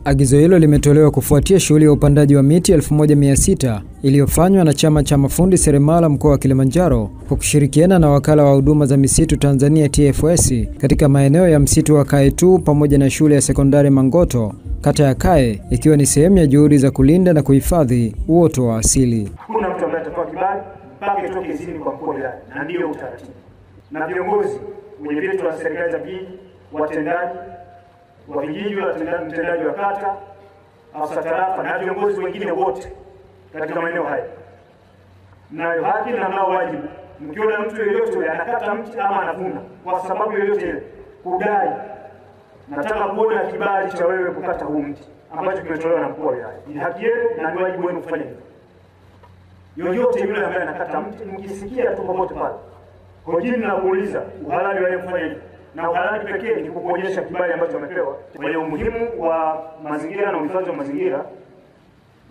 Agizo hilo limetolewa kufuatia shughuli ya upandaji wa miti 1600 iliyofanywa na Chama cha Mafundi Seremala mkoa wa Kilimanjaro kwa kushirikiana na Wakala wa Huduma za Misitu Tanzania TFS katika maeneo ya msitu wa Kae 2 pamoja na shule ya sekondari Mangoto, kata ya Kae, ikiwa ni sehemu ya juhudi za kulinda na kuhifadhi uoto wa asili. Hakuna mtu ambaye atatoa kibali mpaka itoke idhini kwa mkuu wa wilaya, na ndio utaratibu. Na viongozi wenye viti wa serikali za vijiji, watendaji wa vijiji, mtendaji wa kata, afisa tarafa na viongozi wengine wote katika maeneo haya, mnayo haki na mnao wajibu, mkiona mtu yeyote anakata mti ama anavuna kwa sababu yoyote ile kudai, nataka kuona kibali cha wewe kukata huu mti ambacho kimetolewa na mkuu wa wilaya. Ni haki yenu na ni wajibu wenu kufanya hivyo. Yoyote yule ambaye anakata mti, mkisikia tu popote pale, hojini na kuuliza uhalali wa yeye kufanya hivyo, na uhalali pekee ni kukuonyesha kibali ambacho amepewa. Kwa hiyo umuhimu wa mazingira na uhifadhi wa mazingira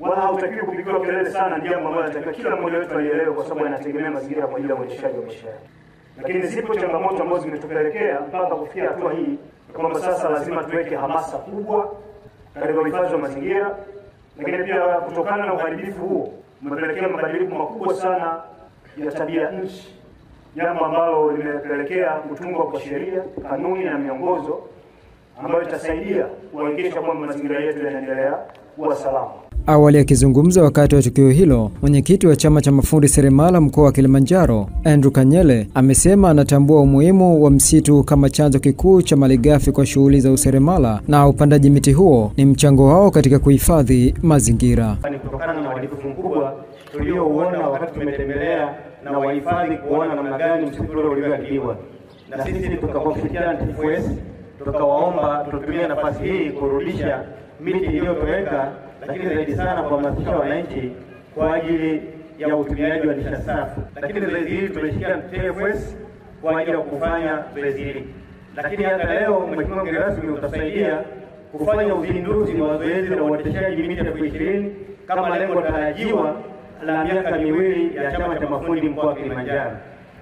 wala hautakiwi kupigiwa kelele sana, ni jambo ambalo linatakiwa kila mmoja wetu alielewe, kwa sababu anategemea mazingira kwa ajili ya uendeshaji wa maisha yake. Lakini zipo changamoto ambazo zimetupelekea mpaka kufikia hatua hii kwamba sasa lazima tuweke hamasa kubwa katika uhifadhi wa mazingira. Lakini pia kutokana na uharibifu huo umepelekea mabadiliko makubwa sana ya tabia nchi, jambo ambalo limepelekea kutungwa kwa sheria, kanuni na miongozo ambayo itasaidia kuhakikisha kwamba mazingira yetu yanaendelea kuwa salama. Awali akizungumza wakati wa tukio hilo, mwenyekiti wa Chama cha Mafundi Seremala mkoa wa Kilimanjaro, Andrew Kanyele, amesema anatambua umuhimu wa msitu kama chanzo kikuu cha malighafi kwa shughuli za useremala, na upandaji miti huo ni mchango wao katika kuhifadhi mazingira. Ni kutokana na uharibifu mkubwa tuliouona wakati tumetembelea na wahifadhi kuona namna gani msitu ule ulivyoharibiwa, na sisi tukakushirikiana na TFS tukawaomba tutumie nafasi hii kurudisha miti iliyotoweka, lakini zaidi sana kuhamasisha wananchi kwa ajili ya utumiaji wa nishati safi. Lakini zoezi hili tumeshikia TFS kwa ajili ya kufanya zoezi hili. Lakini hata leo Mheshimiwa mgeni rasmi utasaidia kufanya uzinduzi wa zoezi la uoteshaji miti 20,000 kama lengo tarajiwa la miaka miwili ya Chama cha Mafundi mkoa wa Kilimanjaro.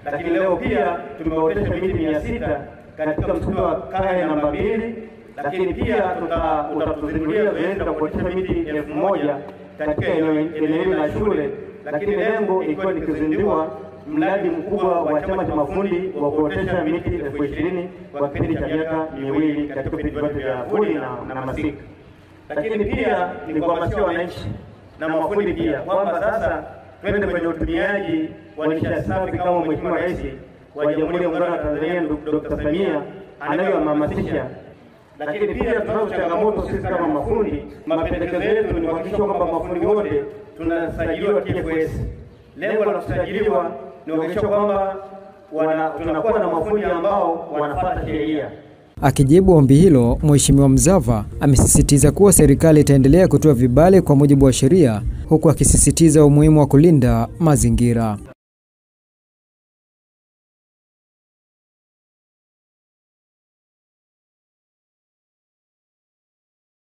Lakini leo pia tumeotesha miti 600 katika msitu wa Kae namba 2, lakini pia utatuzindulia zoezi la kuotesha miti 1000 katika eneo la shule, lakini lengo ikiwa ni kuzindua mradi mkubwa wa Chama cha Mafundi wa kuotesha miti 20,000 kwa kipindi cha miaka miwili katika vipindi vyote vya vuli na masika. Lakini pia ni kuhamasisha wananchi na mafundi pia kwamba sasa twende kwenye utumiaji wa nishati safi kama Mheshimiwa Rais wa Jamhuri ya Muungano wa Tanzania Dr. Samia anayohamasisha. Lakini pia tunazo changamoto sisi kama mafundi. Mapendekezo yetu ni kuhakikisha kwamba mafundi wote tunasajiliwa TFS. Lengo la kusajiliwa ni kuhakikisha kwamba tunakuwa na mafundi ambao wanafuata sheria. Akijibu ombi hilo, Mheshimiwa Mzava amesisitiza kuwa serikali itaendelea kutoa vibali kwa mujibu wa sheria, huku akisisitiza umuhimu wa kulinda mazingira.